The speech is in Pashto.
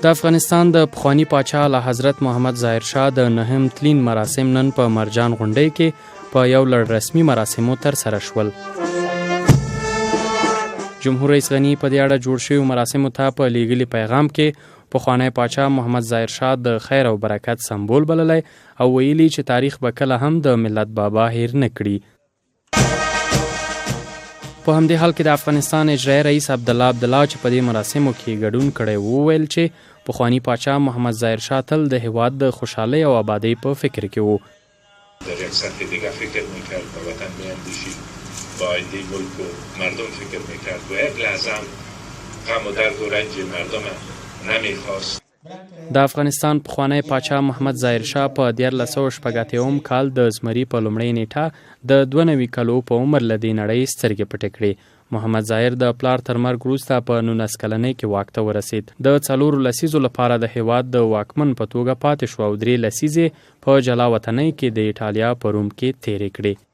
د افغانستان د پخواني پاچا اعلیحضرت محمد ظاهر شاه د نهم تلین مراسم نن په مرجان غونډۍ کې په یو لړ رسمي مراسمو ترسره شول. جمهور رئیس غني په دې اړه جوړ شویو مراسمو ته په لیږلي پیغام کې پخوانی پاچا محمد ظاهر شاه د خیر او برکت سمبول بللی او ویلي چې تاریخ به کله هم د ملت بابا هیر نه کړي. په همدې حال کې د افغانستان اجرایي رئیس عبدالله عبدالله چې په دې مراسمو کې ګډون کړی وویل چې پخوانی پاچا محمد ظاهر شاه تل د هیواد د خوشحالۍ او آبادۍ په فکر کې و. در یک سطح دیگه فکر میکرد، به وطن میاندیشید، به آینده ملک و مردم فکر میکرد و یک لحظه هم غم و درد و رنج مردم نمیخواست. د افغانستان پخوانی پاچا محمد ظاهر شاه په 1386 کال د زمري په لومړۍ نېټه د 92 کلو په عمر له دې نړۍ سترګې پټې کړې. محمد ظاهر د پلار تر مرګ وروسته په 19 کلنۍ کې واک ته ورسېد. د څلورو لسیزو لپاره د هېواد د واکمن په توګه پاتې شو او درې لسیزې په جلا وطنۍ کې د ایټالیا په روم کې تېرې کړې.